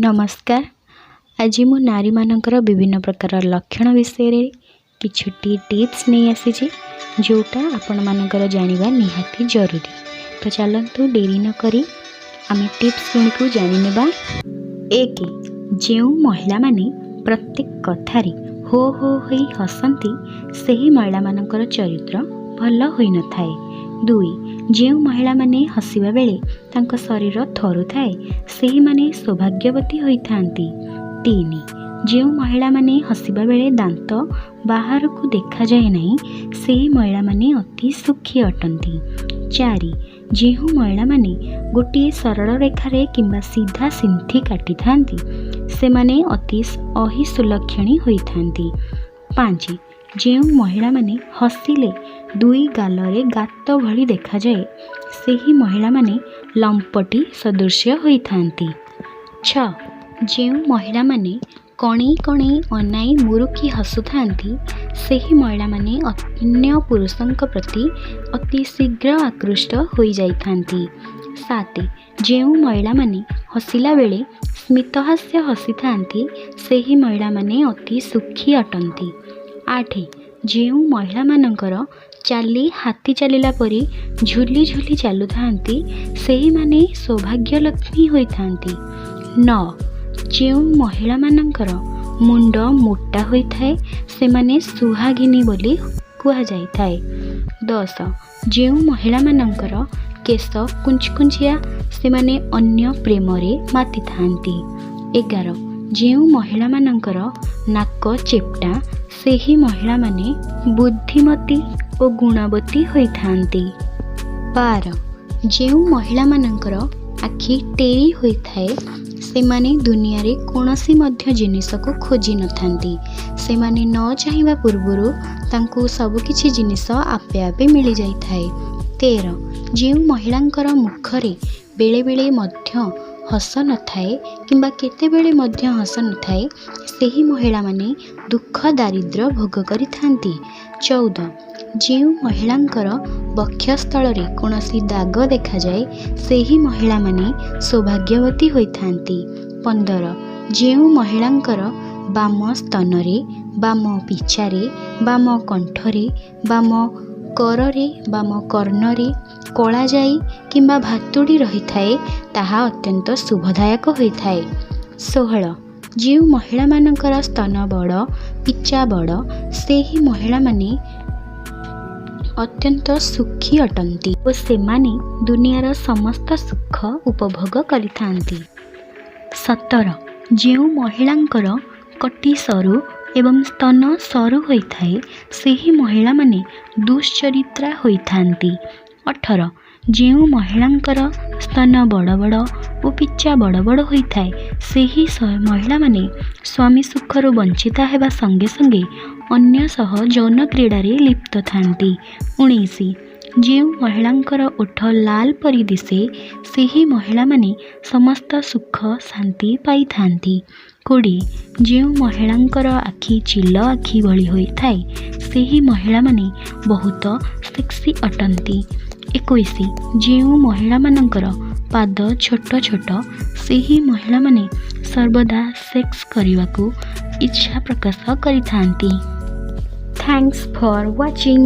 ନମସ୍କାର। ଆଜି ମୁଁ ନାରୀମାନଙ୍କର ବିଭିନ୍ନ ପ୍ରକାର ଲକ୍ଷଣ ବିଷୟରେ କିଛିଟି ଟିପ୍ସ ନେଇ ଆସିଛି, ଯେଉଁଟା ଆପଣମାନଙ୍କର ଜାଣିବା ନିହାତି ଜରୁରୀ। ତ ଚାଲନ୍ତୁ, ଡେରି ନକରି ଆମେ ଟିପ୍ସ ଗୁଡ଼ିକୁ ଜାଣିନେବା। ଏକ, ଯେଉଁ ମହିଳାମାନେ ପ୍ରତ୍ୟେକ କଥାରେ ହୋ ହୋ ହୋଇ ହସନ୍ତି, ସେହି ମହିଳାମାନଙ୍କର ଚରିତ୍ର ଭଲ ହୋଇନଥାଏ। ଦୁଇ, ଯେଉଁ ମହିଳାମାନେ ହସିବା ବେଳେ ତାଙ୍କ ଶରୀର ଥରୁଥାଏ, ସେହିମାନେ ସୌଭାଗ୍ୟବତୀ ହୋଇଥାନ୍ତି। ତିନି, ଯେଉଁ ମହିଳାମାନେ ହସିବା ବେଳେ ଦାନ୍ତ ବାହାରକୁ ଦେଖାଯାଏ ନାହିଁ, ସେହି ମହିଳାମାନେ ଅତି ସୁଖୀ ଅଟନ୍ତି। ଚାରି, ଯେଉଁ ମହିଳାମାନେ ଗୋଟିଏ ସରଳ ରେଖାରେ କିମ୍ବା ସିଧା ସିନ୍ଥି କାଟିଥାନ୍ତି, ସେମାନେ ଅତି ଅହିସୁଲକ୍ଷଣୀ ହୋଇଥାନ୍ତି। ପାଞ୍ଚ, ଯେଉଁ ମହିଳାମାନେ ହସିଲେ ଦୁଇ ଗାଲରେ ଗାତ ଭଳି ଦେଖାଯାଏ, ସେହି ମହିଳାମାନେ ଲମ୍ପଟି ସଦୃଶ୍ୟ ହୋଇଥାନ୍ତି। ଛଅ, ଯେଉଁ ମହିଳାମାନେ କଣେଇ କଣେଇ ଅନାଇ ମୁରୁକି ହସୁଥାନ୍ତି, ସେହି ମହିଳାମାନେ ଅନ୍ୟ ପୁରୁଷଙ୍କ ପ୍ରତି ଅତି ଶୀଘ୍ର ଆକୃଷ୍ଟ ହୋଇଯାଇଥାନ୍ତି। ସାତ, ଯେଉଁ ମହିଳାମାନେ ହସିଲା ବେଳେ ସ୍ମିତହାସ୍ୟ ହସିଥାନ୍ତି, ସେହି ମହିଳାମାନେ ଅତି ସୁଖୀ ଅଟନ୍ତି। ଆଠ, ଯେଉଁ ମହିଳାମାନଙ୍କର ଚାଲି ହାତୀ ଚାଲିଲା ପରି ଝୁଲି ଝୁଲି ଚାଲୁଥାନ୍ତି, ସେହିମାନେ ସୌଭାଗ୍ୟଲକ୍ଷ୍ମୀ ହୋଇଥାନ୍ତି। ନଅ, ଯେଉଁ ମହିଳାମାନଙ୍କର ମୁଣ୍ଡ ମୋଟା ହୋଇଥାଏ, ସେମାନେ ସୁହାଗିନୀ ବୋଲି କୁହାଯାଇଥାଏ। 10, ଯେଉଁ ମହିଳାମାନଙ୍କର କେଶ କୁଞ୍ଚକୁଞ୍ଚିଆ, ସେମାନେ ଅନ୍ୟ ପ୍ରେମରେ ମାତିଥାନ୍ତି। 11, ଯେଉଁ ମହିଳାମାନଙ୍କର ନାକ ଚେପ୍ଟା, ସେହି ମହିଳାମାନେ ବୁଦ୍ଧିମତୀ ଓ ଗୁଣବତୀ ହୋଇଥାନ୍ତି। 12, ଯେଉଁ ମହିଳାମାନଙ୍କର ଆଖି ଟେରି ହୋଇଥାଏ, ସେମାନେ ଦୁନିଆରେ କୌଣସି ମଧ୍ୟ ଜିନିଷକୁ ଖୋଜି ନଥାନ୍ତି। ସେମାନେ ନ ଚାହିଁବା ପୂର୍ବରୁ ତାଙ୍କୁ ସବୁକିଛି ଜିନିଷ ଆପେ ଆପେ ମିଳିଯାଇଥାଏ। 13, ଯେଉଁ ମହିଳାଙ୍କର ମୁଖରେ ବେଳେବେଳେ ମଧ୍ୟ ହସ ନଥାଏ କିମ୍ବା କେତେବେଳେ ମଧ୍ୟ ହସ ନଥାଏ, ସେହି ମହିଳାମାନେ ଦୁଃଖ ଦାରିଦ୍ର୍ୟ ଭୋଗ କରିଥାନ୍ତି। 14, ଯେଉଁ ମହିଳାଙ୍କର ବକ୍ଷସ୍ଥଳରେ କୌଣସି ଦାଗ ଦେଖାଯାଏ, ସେହି ମହିଳାମାନେ ସୌଭାଗ୍ୟବତୀ ହୋଇଥାନ୍ତି। 15, ଯେଉଁ ମହିଳାଙ୍କର ବାମ ସ୍ତନରେ, ବାମ ପିଚାରେ, ବାମ କଣ୍ଠରେ, ବାମ କରରେ, ବାମ କର୍ଣ୍ଣରେ କଳାଜାଇ କିମ୍ବା ଭାତୁଡ଼ି ରହିଥାଏ, ତାହା ଅତ୍ୟନ୍ତ ଶୁଭଦାୟକ ହୋଇଥାଏ। 16, ଯେଉଁ ମହିଳାମାନଙ୍କର ସ୍ତନ ବଡ଼, ପିଚା ବଡ଼, ସେହି ମହିଳାମାନେ ଅତ୍ୟନ୍ତ ସୁଖୀ ଅଟନ୍ତି ଓ ସେମାନେ ଦୁନିଆର ସମସ୍ତ ସୁଖ ଉପଭୋଗ କରିଥାନ୍ତି। 17, ଯେଉଁ ମହିଳାଙ୍କର କଟି ସରୁ ଏବଂ ସ୍ତନ ସରୁ ହୋଇଥାଏ, ସେହି ମହିଳାମାନେ ଦୁଶ୍ଚରିତ୍ରା ହୋଇଥାନ୍ତି। 18, ଯେଉଁ ମହିଳାଙ୍କର ସ୍ତନ ବଡ଼ ବଡ଼ ଓ ପିଚା ବଡ଼ ବଡ଼ ହୋଇଥାଏ, ସେହି ମହିଳାମାନେ ସ୍ୱାମୀ ସୁଖରୁ ବଞ୍ଚିତା ହେବା ସଙ୍ଗେ ସଙ୍ଗେ ଅନ୍ୟ ସହ ଯୌନ କ୍ରୀଡ଼ାରେ ଲିପ୍ତ ଥାନ୍ତି। 19, ଯେଉଁ ମହିଳାଙ୍କର ଓଠ ଲାଲ ପରି ଦିଶେ, ସେହି ମହିଳାମାନେ ସମସ୍ତ ସୁଖ ଶାନ୍ତି ପାଇଥାନ୍ତି। 20, ଯେଉଁ ମହିଳାଙ୍କର ଆଖି ଚିଲ ଆଖି ଭଳି ହୋଇଥାଏ, ସେହି ମହିଳାମାନେ ବହୁତ ସେକ୍ସି ଅଟନ୍ତି। 21, ଯେଉଁ ମହିଳାମାନଙ୍କର ପାଦ ଛୋଟ ଛୋଟ, ସେହି ମହିଳାମାନେ ସର୍ବଦା ସେକ୍ସ କରିବାକୁ ଇଚ୍ଛା ପ୍ରକାଶ କରିଥାନ୍ତି। Thanks for watching.